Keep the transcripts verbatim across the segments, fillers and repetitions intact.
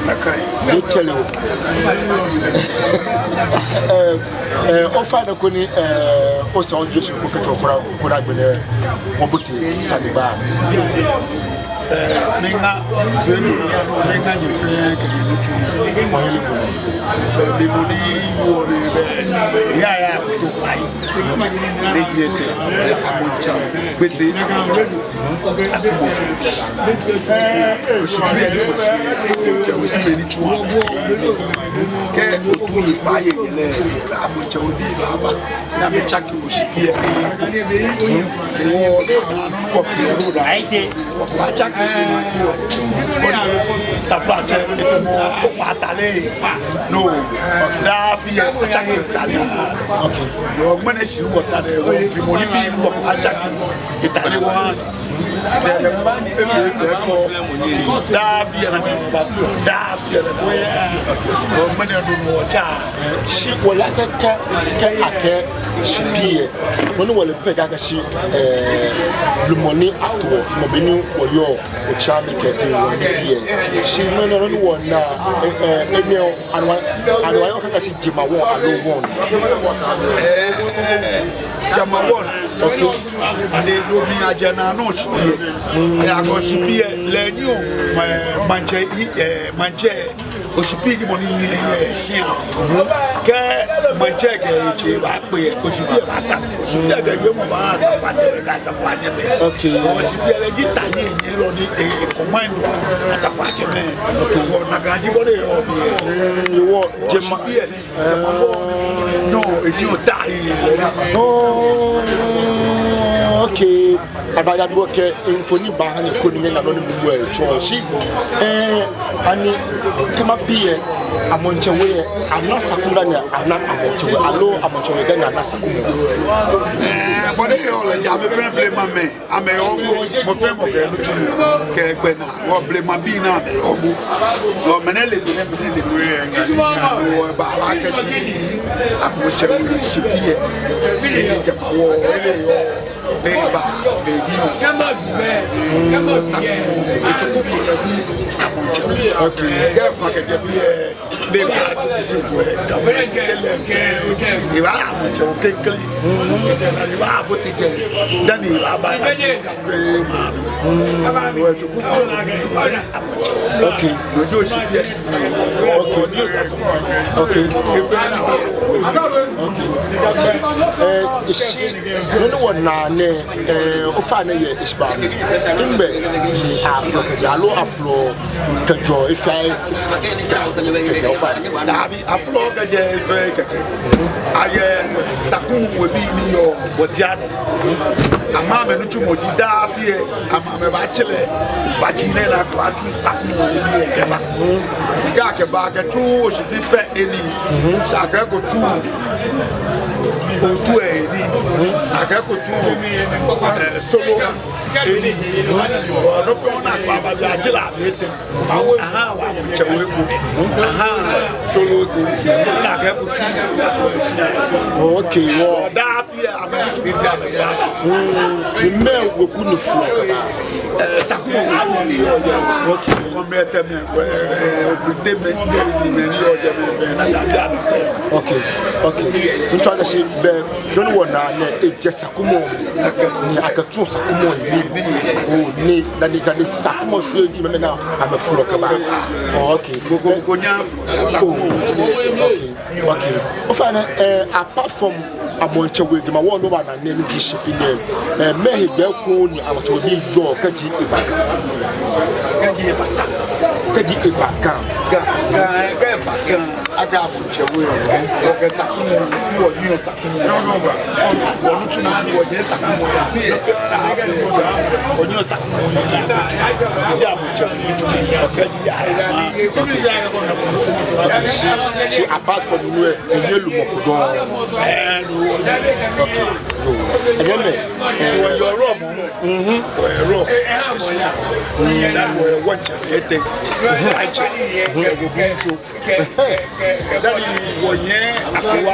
Nakai. Nyɛtsɛre oo. Ɛɛ, ɛɛ, ofainɛ koni, ɛɛ, osa ojeɔ shi ko kɛtsɔ kura, kura gbɛ nɛɛ, wɔbote sanegbaa. Ɛɛ, miiŋa, miiŋa nyɛ fɛɛ kɛ nyɛ nitsumɔ. Wɔyɛ lɛ ko. Ɛɛ, be mɔ ni wɔyɔɔ nɛɛ, be, ya, ya, to fai. Lɛ ji etɛ, ɛɛ, Abontia, Gbese Abontia. Sakumɔ tsu. Oshipi lɛ ni ma shi, Abontia we ji mɛi ni tsu amɛ. Kɛ otu ni ba yɛ yɛlɛ, Abontia we bi ba ba. Ni amɛtsake oshipi lɛ. Wɔ, wɔ fio da. Wɔkpa tsake. Koni taflatsɛ, etamɔ, okpa atale. No. Daa afi lɛ, atsake atale. Okay. Yoo, ŋmɛnɛ shi wɔta lɛ, wɔfimɔ nibii ni wɔkpa tsake. Atale wa. Atale, ebe, ebe ko. Daa afi lɛ nakai wɔbaa. Daa afi lɛ nakai wɔbaa. Yoo, ŋmɛnɛ nɔ ni wɔtsa. Shi wɔle akɛ, kɛ, kɛ akɛɛ shipi lɛ. Mɔ ni wɔle pɛ akɛ shi, ɛɛ, blema ni ato, mɔ be ni wɔyɔɔ, otsa mi kɛ, ɛɛ, wɔnibii lɛ. Shi ŋmɛnɛ nɔ ni wɔna, ɛɛ, ɛɛ, enɛ, anwa, anwa yɔɔ akɛ shi jemawɔŋ aloo wɔŋ. Ɛɛ, jemawɔŋ. Okay. Ni do mi ajɛ na nɔ shipi lɛ. Ɛɛ, akɔ shipi lɛ, lɛ ni o, ma, maŋtsɛ, ɛɛ, maŋtsɛ. Oshipi ji mɔ ni nyiɛ yɛ shia. Kɛ maŋtsɛ kɛ etsɛ baakpe lɛ, oshipi lɛ baata. Oshipi lɛ kɛ wiemɔ baa asafoatsɛmɛi kɛ asafoatsɛmɛi. Okay. Oshipi lɛ ji ta yi nyiɛlɔ ni e, e command asafoatsɛmɛi. Okay. Wɔ nakai ji bɔ ni yɔɔ biɛ. Ni wɔ jema. Oshipi lɛ ni jema wɔ. No, enyiɛ ta yi lɛ. Oh, okay. Abaja bi wɔkɛ mfoniri baha nyɛ koni nyɛna nɔ ni mumɔ lɛ tsɔɔ shi. Ɛɛ, ani kɛ mabi lɛ, Abontia we lɛ, ana Sakumɔ dani ana Abontia we, aloo Abontia we dani ana Sakumɔ? Ɛɛ, bɔ ni eyɔɔ lɛ ji amɛ fɛɛ blema mɛi, amɛyɔɔ mɔ, mɔ fɛɛ mɔ kɛ nitsumɔ kɛ gbɛnaa. Wɔ blema bii ni amɛyɔɔ mɔ. Wɔ mɛnɛ le, mɛnɛ, mɛnɛ le. Wɔ baala kɛ shi Abontia we shipi lɛ. Ni jema wɔ, ele yɔɔ. Mɛi ba, mɛi ji yɔɔ. Sakumɔ. Sakumɔ. Etsuku ko lɛ ji Abontia we. Okay. Kɛ fa kɛjɛ biɛ, mɛi ba tsuku si ko lɛ. Kama tɛlɛ. Eba Abontia we kekle. Eba na eba bote jɛ. Dani eba ba na. Okay. Okay. Okay. Okay. Ɛɛ, shi, nɔ ni wɔna nɛɛ, ɛɛ, ofainɛ yɛ shiba. Nɛgbɛ, shi afolɔ kɛjɛ, aloo afolɔ kɛjɛ, efee kɛkɛ ofainɛ. Daabi, afolɔ kɛjɛ efee kɛkɛ. Ayɛ Sakumɔ webii ni yɔɔ Bortianor. Amɛ amɛnitsumɔ ji daa afi lɛ, amɛ amɛbaatsɛ lɛ, baatsi nɛɛ ni akɛbaatsu Sakumɔ webii lɛ kɛba. Kɛ akɛba akɛtsu oshipi pɛ enii. Shi akɛko tsu otu enii. Akɛko tsu, ɛɛ, solo enii. Ɔɔ, nɔ ko ni akɛbaabi atsɛ lɛ amɛ etɛ. Aha, wɔ Abontia we ko. Aha, solo ko. Ni akɛko tsu Sakumɔ shi. Okay, wɔ. Daa afi lɛ, amɛnitsumɔ ji amɛkɛba. Mm, ni mɛɛ weku ni folɔ kɛba? Ɛɛ, Sakumɔ weku ni yɔɔ jɛmɛ. Okay. Kɔmɛ tɛmɛ, ɛɛ, ɛɛ, oku tɛmɛ, ni yɔɔ jɛmɛ fɛɛ, na ya ya. Okay, okay. Ntsɔ akɛ shi be, nɔ ni wɔna nɛɛ, ejɛ Sakumɔ. Ni akɛtsu Sakumɔ nii. Oo, ni, dani, dani Sakumɔ shwie ji mɛi ni amɛfolɔ kɛba. Oo, okay. Ko, ko, ko nyɛ Sakumɔ. Oo, okay. Okay. Ofainɛ, ɛɛ, apart from Abontia we jemawɔŋ ni wɔna nɛɛ ni ji shipi nɛɛ, ɛɛ, mɛɛ hegbɛ ko ni Abontia webii yɔɔ kɛji eba Ga? Kɛji eba Ga. Kɛji eba Ga. Ga, Ga, kɛ eba Ga, akɛ Abontia we, okɛ Sakumɔ, wɔnyiɛ Sakumɔ. Wɔnitsumɔ ji wɔnyiɛ Sakumɔ. Wɔnyiɛ Sakumɔ. Kɛji Abontia we nitsumɔ, kɛji ya, ya, ma. Shi, shi apart from nɔ lɛ, Enyɛ lumɔ ko dɔŋŋ. Ɛɛ, no, okay. No. Enyɛ mɛi. Shi wɔyɛ Europe. Mhm. Wɔyɛ Europe. Shi ya. Dani wɔyɛ wɔŋtsɛ, etɛ. Aŋtsɛ. Ɛɛ, wɔbuncho. Dani wɔyɛ akɔwa.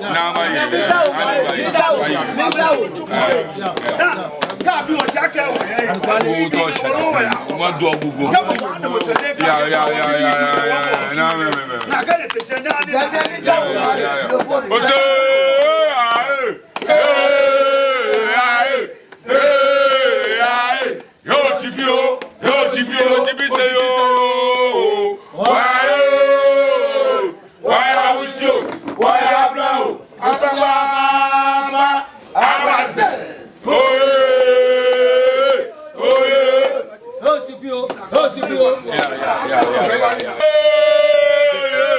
Naa maye. Ani maye. Maye. Ɛ, ɛ. Ɛ, ɛ. Madu agugu. Ya, ya, ya. Naa, mɛ, mɛ, mɛ. Ya, ya, ya, ya. Ose, aye. Ee, aye. Ee, aye. Yoo, Oshibi oo, yoo, Oshibi oo, Oshibi sɛɛ yoo. Waa yoo, waa Awusi oo, waa Blau oo, Asawa Baba, Abasɛ. Oye, oye. Yoo, Oshibi oo, yoo, Oshibi oo. Ya, ya, ya, ya, ya, ya. Ee,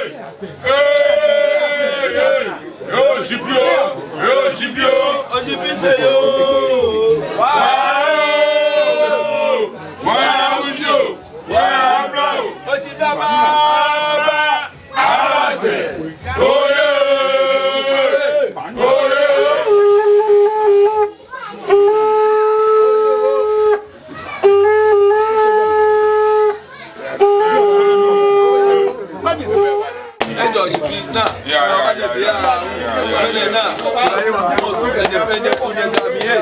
ee, ee. Yoo, Oshibi oo, yoo, Oshibi oo. Oshibi sɛɛ yoo. Waa yoo, waa Awusi oo, waa Blau oo. Oshibi Baba, Abasɛ. Oye, oye. Ejɔ, Oshibi naa. Ya, ya, ya, ya, ya, ya, ya. Mɛni naa? Sakumɔ tu kɛ ne fɛɛ ne ku ne ka mi ye.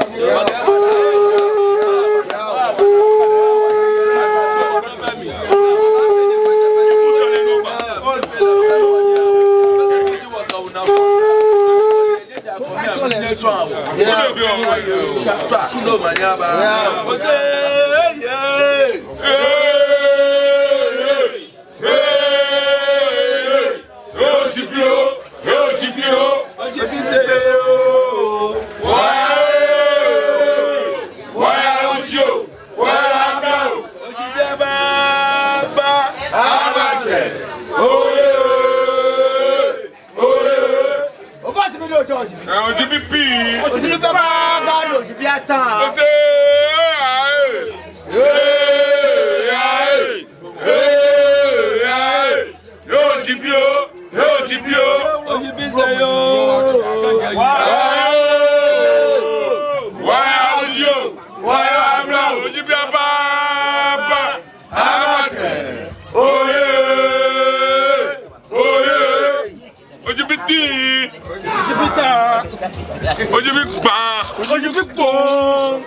Oba Oshibi lɛ, ojɛ Oshibi. Ɛ, Oshibi pii. Oshibi papa, ba lɛ, Oshibi ata. Ose, aye. Ee, aye. Ee, aye. Yoo, Oshibi oo, yoo, Oshibi oo. Oshibi sɛɛ yoo. Waa yoo, waa Awusi oo, waa Blau oo, Oshibi Baba, Abasɛ. Oye, oye. Oshibi tii. Oshibi taa. Oshibi kpaa. Oshibi kpoo.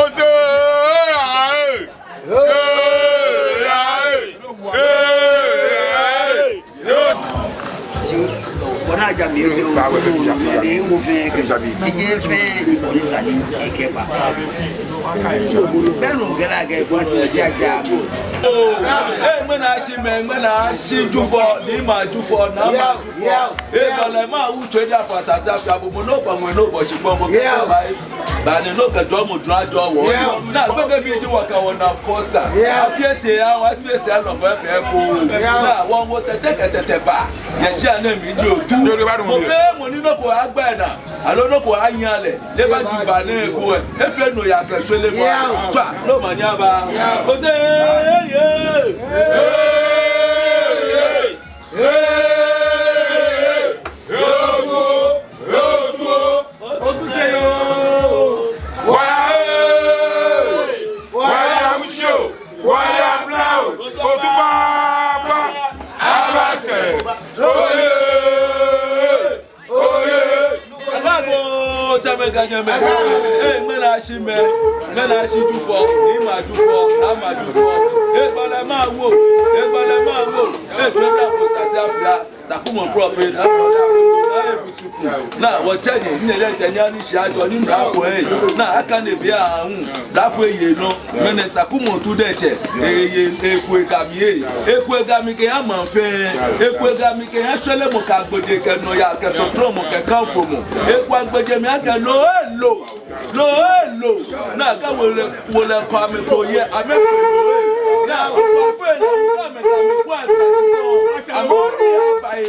Ose, aye. Ee, aye. Ee, aye. Yoo. Shi, wɔna ja mi, yoo, yoo, yoo, yoo, fɛɛ kɛ. Shi jeee fɛɛ ni bɔ ni sa ni ekɛba. Bɛ nu kɛ la kɛ fɔ tu ja ja. Oo, ee, ŋmɛnɛ Ashimɛ, ŋmɛnɛ Ashi Jufɔ, Nii Maa Jufɔ, Naa Maa Jufɔ. Ee, bale ma wu tswe ja pa sa sa fia bo mo no pa mo no bo shi bo mo kɛ ba. Ba ni no kɛ jɔɔmɔ jɔɔ ajɔɔ wɔ. Naa gbekɛbii ji wɔ kɛ wɔnaa fɔ sa. Afii etɛ ya, wɔ afii esa lɔ bɛ bɛ fo. Naa wɔ mɔ tɛtɛ kɛ tɛtɛ ba. Yɛ shia nɛɛ mli ji otu. Mɔ fɛɛ mɔ ni nɔ ko agba naa. Aloo nɔ ko anya lɛ, leba Juba nɛɛ ko ɛ, efee nɔ ni akɛshwɛ lɛ bɔ. Tswa, no manye aba. Ose, ee, ee. Ee, ee. Otu, otu, otu sɛɛ yoo. Waa, ee. Waa Awusi oo, waa Blau oo, Otu Papa, Abasɛ. Oye. Oye! Agoo, tsɛmɛi kɛ nyɛmɛi. Ee, ŋmɛnɛ Ashimɛ, ŋmɛnɛ Ashi Jufɔ, Nii Maa Jufɔ, Naa Maa Jufɔ. Ee, gbalɛ ma wo, ee, gbalɛ ma wo. Ee, tswɛ da ko sa si afia, Sakumɔ kuro pɛ, naa ko da ko, naa ebu suku. Naa wɔtsɛ nyɛ, nyɛ lɛ tsɛ nyɛ ni shi ajɔ ni mra ko ee. Naa akane bi a hu. Blafo eye nɔ, mɛnɛ Sakumɔ Otu diɛŋtsɛ, eye, eku eka mli ee, eku eka mli kɛya maŋ fɛɛ, eku eka mli kɛya shwelemɔ kɛ agbɛnɛ kɛ nɔyaa kɛ tɔtrɔmɔ kɛ kanfomɔ, eku agbɛnɛ mli akɛ loo ee loo, loo ee loo, naa kɛ wolɛ, wolɛ kɔ amɛ ko yɛ, amɛ ko loo ee, naa kɔ fɛɛ lɛ kɔ amɛ kɛ amɛ ko ata shi nɔ, amɛ ni aba ee.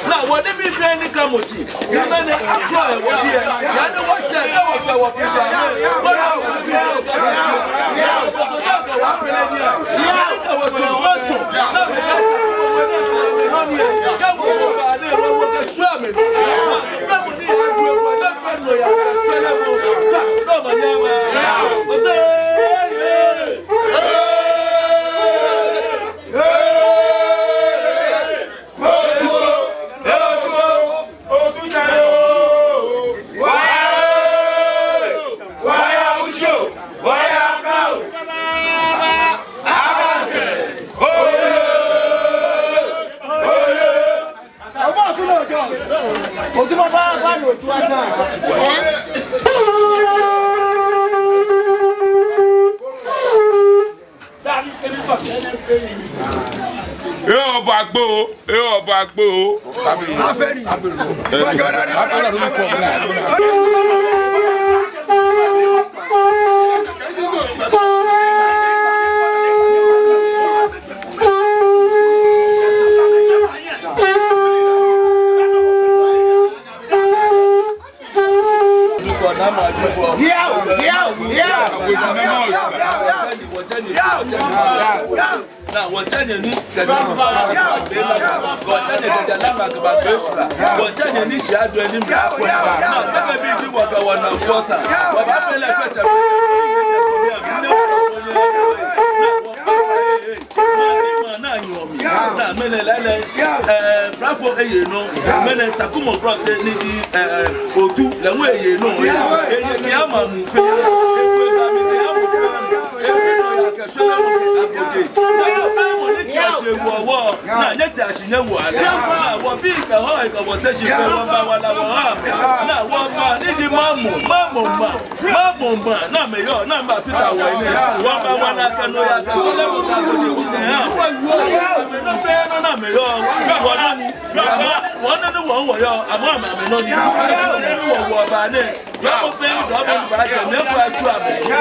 Naa wɔnibii fɛɛ ni ka mɔ shi, ni mɛi ni akrɔ yɛ wɔdɛŋ, ni wɔshɛ kɛ wɔkpɛ wɔfee jɛmɛ. Ee, ɔba gbo, ee, ɔba gbo. Naa wɔtsɛ nyɛ ni kɛ nyɛ, wɔtsɛ nyɛ kɛ nyɛ, naa wɔtsɛ nyɛ ni shi adɔ ni mla ko. Naa kɛ bi ji wɔkɛ wɔnaa fɔ sa. Wɔbaafee lɛ fɛɛ sɛɛ. Naa wɔkpa fai. Naa nyɔmi. Naa mɛni lɛɛlɛŋ, eh, bravo eye nɔ. Mɛni Sakumɔ Klɔte ni ji, eh, Otu lɛ ŋwɛi eye nɔ. Eye kɛ ama mu fɛɛ. Ekpe ba mi kɛ ama mu fɛɛ. Ekpe nɔ ya kɛ shwɛ lɛ mɔ Agbogye. Naa mɔ fɛɛ mɔ ni kɛ shi wɔ wɔ. Naa nyɛte shi nyɛwo ale. Naa wɔbii kɛ hɔ kɛ wɔsɛɛ shi fɛɛ wɔba wala wɔha amɛ. Naa wɔma ni ji Mamu, Mamu ma. Mamu ma, naa amɛyɔɔ, naa amɛbafata wɔyi nɛɛ. Wɔba wala kɛ nɔyaa kɛ shwɛ lɛ mɔ Agbogye wɔkɛha. Amɛnɔ fɛɛ nɔ naa amɛyɔɔ, wɔnɔ ni. Amɛ, wɔnɔ ni wɔ wɔyɔɔ, amɛ amɛ amɛnɔ ni. Wɔnɔ ni wɔ wɔba nɛɛ. Jɔɔmɔ fɛɛ ni jɔɔmɔ ni baajɛ, mɛi ko asu amɛ. Kɛ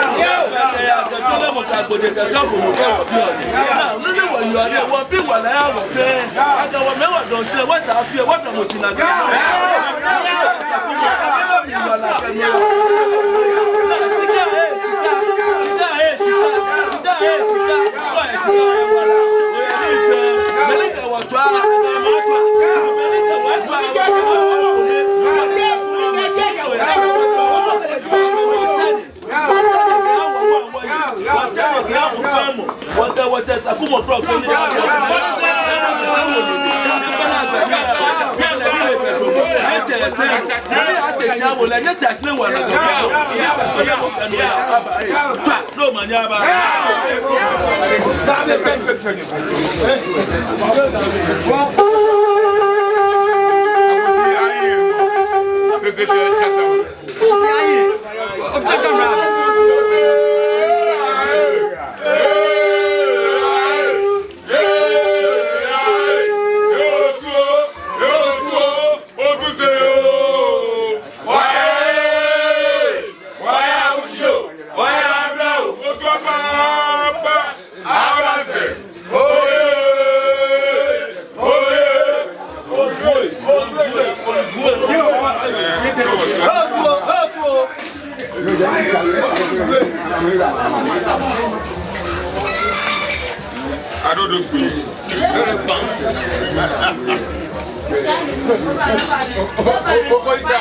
nɔyaa kɛ shwɛ lɛ mɔ Agbogye kɛ kafo mɔ kɛ wɔbi ɔ ni. Naa nɔ ni wɔyɔɔ nɛɛ, wɔbi wala ya wɔ fɛɛ. Akɛ wɔmɛ wɔdɔŋ shi, wɔsa fɛɛ, wɔdɔŋ mɔ shi naa kɛ. Wɔtsɛ Sakumɔ Klɔte ni. Adodo kpe. Okoisa.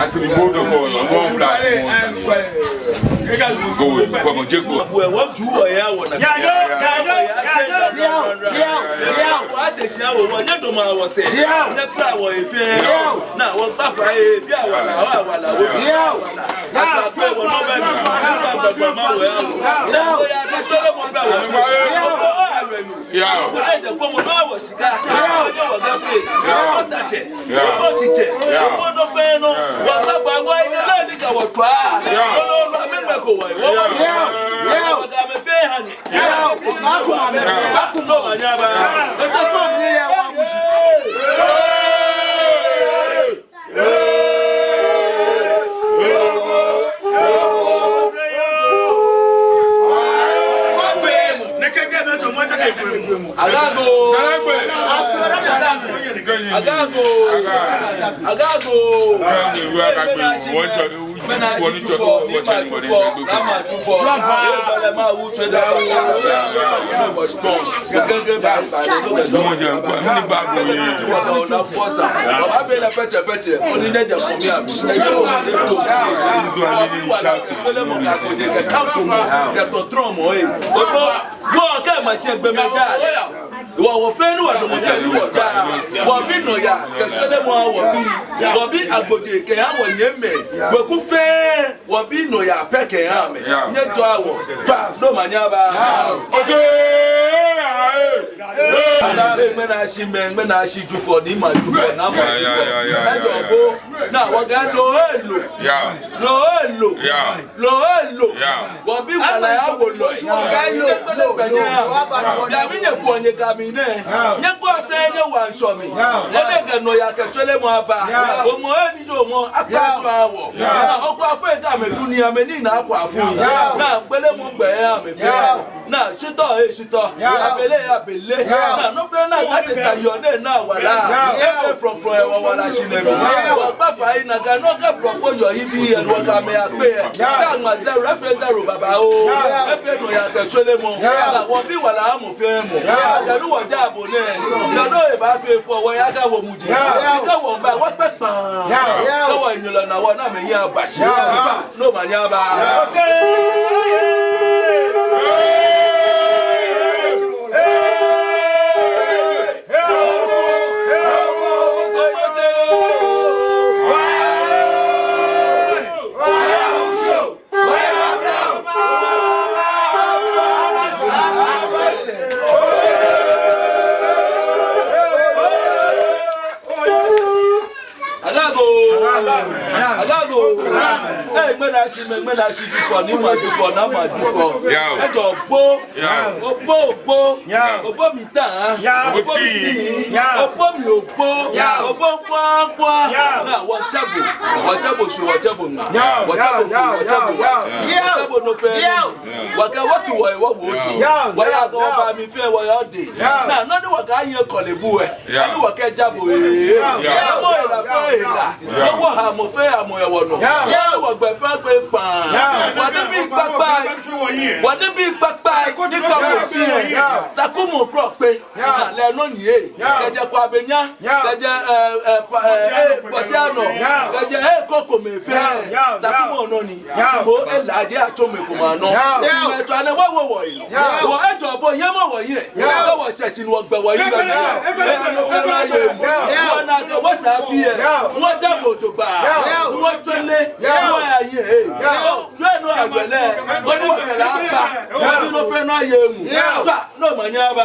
Asiri bodo ko, one plus one. Go, come on, just go. Wɔ, wɔju wɔhe awɔ naa. Yeah, yeah, yeah, yeah, yeah, yeah, yeah, yeah. Wɔ adesi awɔ, wɔnyɛ dɔmɔ awɔ sɛɛ. Yeah. Nyɛkpla wɔhe fɛɛ. Yeah. Naa wɔkpa fai, biɛ awala, awala, wɔ. Yeah. Atakpe wɔ nɔ bɛ ni, wɔkpa gbɔgbɔ ma wɔ awɔ. Yeah. Wɔya kɛ sɔlemɔ bɛ wɔ. Yeah. Wɔbɔ awɛ nu. Yeah. Wɔjɛ jɛ kɔmɔ naa wɔ shika. Yeah. Wɔjɛ wɔ gafe. Yeah. Wɔtatsɛ. Yeah. Wɔbɔ shitsɛ. Yeah. Wɔbɔ nɔ fɛɛ nɔ. Yeah. Wɔkpa ba wɔ yi nɛ ni ka wɔ tswa. Yeah. Wɔlɔ lɔ amɛ mɛ ko wɔ yi. Wɔ wɔ. Yeah. Yeah. Wɔ ga amɛ fɛɛ hani. Yeah. Wɔkpa kuma amɛ. Yeah. Wɔkpa kuma amɛ. Yeah. Wɔsɛ tsɔ mi yɛ wɔ musu. Hey! Agaago. Agaago. Agaago. Mɛni ashi, mɛni ashi Jufɔ, ni ma Jufɔ, ni ma Jufɔ. Ebɛlɛ ma wu tsɛ da. Wɔ kɛ mashi gbɛ mɛ ja. Wɔ, wɔ fɛɛ ni wɔ dɔmɔ fɛɛ ni wɔ ja. Wɔbi nɔyaa kɛ sɔlemɔ wɔbi. Wɔbi agbojee kɛha wɔnyɛmimɛi. Weku fɛɛ. Wɔbi nɔyaa pɛ kɛha amɛ. Yeah. Nyɛjɔɔ wɔ. Tswa, no manyɛ aba. Okay. Ee, mɛni ashi mɛɛ, mɛni ashi Jufɔ, ni ma Jufɔ, ni ma Jufɔ. Yeah, yeah, yeah, yeah, yeah. Ejɔ bo, naa wɔga lo elo. Yeah. Lo elo. Yeah. Lo elo. Yeah. Wɔbi wala ya wolo. Yeah. Nyɛkpɛlɛ kpɛ nyɛ. Nyɛmi nyɛkɔ nyɛkami nɛ. Yeah. Nyɛkɔ fɛɛ nyɛwa ŋshɔ mli. Yeah. Nyɛbɛ kɛ nɔyaa kɛ sɔlemɔ aba. Yeah. Omɔ ebi Jɔɔmɔ, akpa jɔɔ wɔ. Yeah. Naa, okwa fɛɛ kɛ amɛ dunia mɛi ni naa akwa fɛɛ. Yeah. Naa, gbele mɔ gbɛ ya amɛ fɛɛ. Yeah. Naa, shitɔ, eh, shitɔ. Yeah. Abele, abele. Yeah. Naa, nɔ fɛɛ naa, ate sa yɔ nɛ naa wala. Yeah. Efee frɔfrɔ, eh, wɔ wala shi nɛ mli. Yeah. Wɔkpa fai naa, kɛ nɔ kɛ brɔfo yɔɔ ibi, eh, nɔ kɛ amɛ akpe, eh. Yeah. Kɛ ŋma zero, efee zero baba oo. Yeah. Efee nɔyaa kɛ sɔlemɔ. Yeah. Naa, wɔbi wala mɔ fɛɛ mɔ. Yeah. Akɛ nu wɔja bo nɛ. Naa, no ebaafee fɔ, wɔya kɛ wɔ mu. Yeah. Shi kɛ wɔba, wɔkpɛ kpaa. Yeah. Kɛ wɔnyɛ lɛ naa, wɔna amɛyi aba shi. Yeah. Tswa, no manyɛ aba. Yeah. Agaago. Agaago. Ee, mɛni ashi mɛɛ, mɛni ashi Jufɔ, ni ma Jufɔ, ni ma Jufɔ. Yeah. Ejɔ bo. Yeah. Obo, obo. Yeah. Obo mi ta. Yeah. Obo mi ti. Yeah. Obo mi obo. Yeah. Obo kwa kwa. Yeah. Naa, wɔtsɛ bo. Wɔtsɛ bo shi, wɔtsɛ bo ŋa. Yeah. Wɔtsɛ bo ku, wɔtsɛ bo wa. Yeah. Wɔtsɛ bo nɔ fɛɛ nɔ. Yeah. Wɔkɛ wɔtu wɔ, wɔ wo de. Yeah. Wɔya kɛ wɔba mli fɛɛ wɔyɔɔ de. Yeah. Naa, nɔ ni wɔkɛ anyɛ kɔle bu ɛ. Yeah. Ni wɔkɛ ja bo ee. Yeah. Mɔ hela fɛɛ hela. Yeah. Mɔ ha mɔ fɛɛ ha mɔ yɛ wɔnɔ. Yeah. Ni wɔgbɛ fɛɛ gbɛ kpaa. Yeah. Wɔnibii kpakpai. Wɔnibii kpakpai. Ni ka mɔ shi. Yeah. Sakumɔ krɔkpe. Yeah. Naa lɛ nɔ ni ye. Yeah. Kɛjɛ Kwabenya. Yeah. Kɛjɛ, eh, eh, pa, eh, eh, Kpɔtɛanɔ. Yeah. Kɛjɛ, eh, Kokomɛ fɛɛ. Yeah. Yeah. Sakumɔ nɔ ni. Yeah. Shi moŋ elaaje atsɔ mɛi komɛi anɔ. Yeah. Shi mɛi tsɔ anɛ wɔ wɔ wɔyi. Yeah. Wɔ ejɔ bo yɛ mɔ wɔyi. Yeah. Kɛ wɔshɛ shi ni wɔgbɛ wɔyi lɛ. Yeah. Ee, anɔ fɛɛ naa ye mɔ. Yeah. Wɔna kɛ wɔsa fɛɛ. Yeah. Wɔja bo jogbaŋŋ. Yeah. Wɔtsɔ nɛ. Yeah. Wɔya ye. Yeah. Yɛ nɔ agbɛnɛ. Koni wɔkɛ lɛ aba. Yeah. Wɔbi nɔ fɛɛ naa ye mɔ. Yeah. Tswa. No manyɛ aba.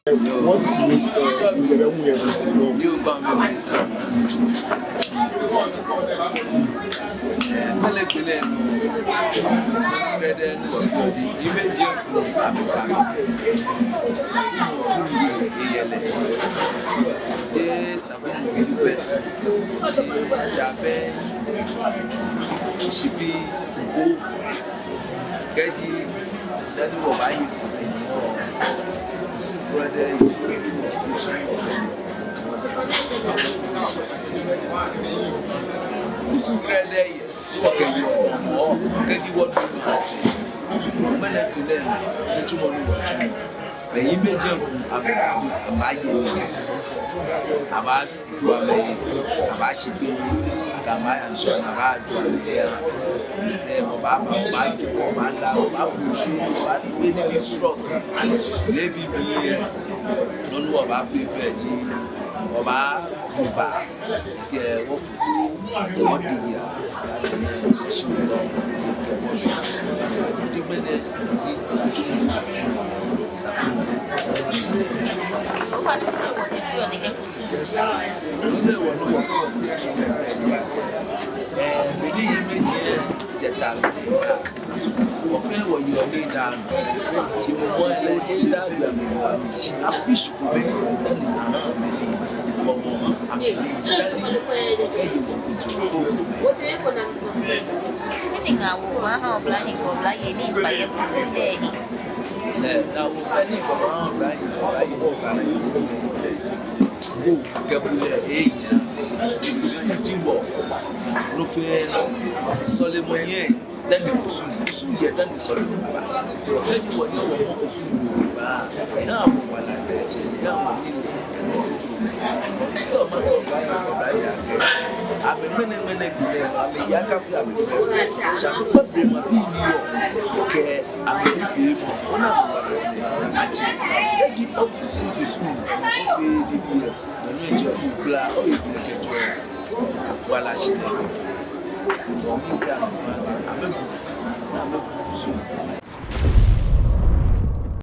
What do you, uh, do you ever win everything? No. You go and make myself. Mɛlɛ gbɛlɛ nɔ, mɛlɛ nɔ, wɔfeɔ ji, imɛji eko, amɛkpa. Sakumɔ Otu yɛ lɛ. Jeee Sakumɔ Otu pɛ. Shi ja pɛ. Shi bi, o. Kɛji, dani wɔbaaye, kusum krɛdɛɛ yɛ, kusum krɛdɛɛ yɛ. Ni wɔkɛ ni wɔbɔ mɔ, kɛji wɔnu nɔ asɛɛ. Mɛnɛ tsu lɛ, nitsumɔ ni wɔtsuɔ. Bɛ imɛji eko, abɛ, abaaye nii. Abaaju amɛ, abaashi gbeyei, akɛ amɛ ya ŋshɔ ni abaaju amɛ ya. Misɛɛ, wɔbaaba, wɔbaajɔ, wɔbaala, wɔbaabɔ shi, wɔbaafee nibii srɔto. Leebi biɛ, nɔ ni wɔbaafee pɛ ji, wɔbaabu ba. Kɛ wɔfoto, kɛ wɔdigi a, ya gbɛnɛ, wɔshi utɔ, kɛ wɔshwa. Di gbɛnɛ, di, atsu, atsu, Sakumɔ. Nɔ ni wɔnu wɔfeɔ kusum nɛɛ, ɛɛ, beni imɛji eko jɛ ta mli, wɔfɛɛ wɔyeɔ nii daa nɔ. Shi mɔ lɛ, edaa bi amɛ yeɔ nii. Shi afi shi kome, dani aha amɛ nii. Wɔmɔ ha amɛ nii, dani wɔkɛye wɔkojoo kome. Ni ŋaawoo aha oblahii kɛ oblayei ni ba yɛ kusum nɛɛ he. Lɛ, ŋaawoo pɛ ni kɛ aha oblahii kɛ oblayei ni ba yɛ kusum nɛɛ he. Bo kɛ bo lɛ, eya. Kusum ji wɔ. Nɔ fɛɛ nɔ. Sɔlemɔ yɛ dani kusum, kusum yɛ dani sɔlemɔ ba. Kɛji wɔnyɛ wɔmɔ kusum ba, ena wɔ wala sɛɛ tsɛ, ena wɔ ni tɔ ma tɔ ba ya, tɔ ba ya kɛ. Amɛ mɛnɛ mɛnɛ gbi nɛɛ, amɛya kafee amɛ fɛfɛɛ. Shi amɛkpa blema bii ni yɔɔ kɛ amɛnifeemɔ, ona amɛ wala sɛɛ atsɛ. Kɛji okusum kusum, ofee nibii yɛ, mɛni tsɛ okpla, oye sɛɛ kɛjɛ wala shi lɛ. Wɔ mikɛɛ amɛ fɛɛ akɛ amɛbu, amɛbu kusum.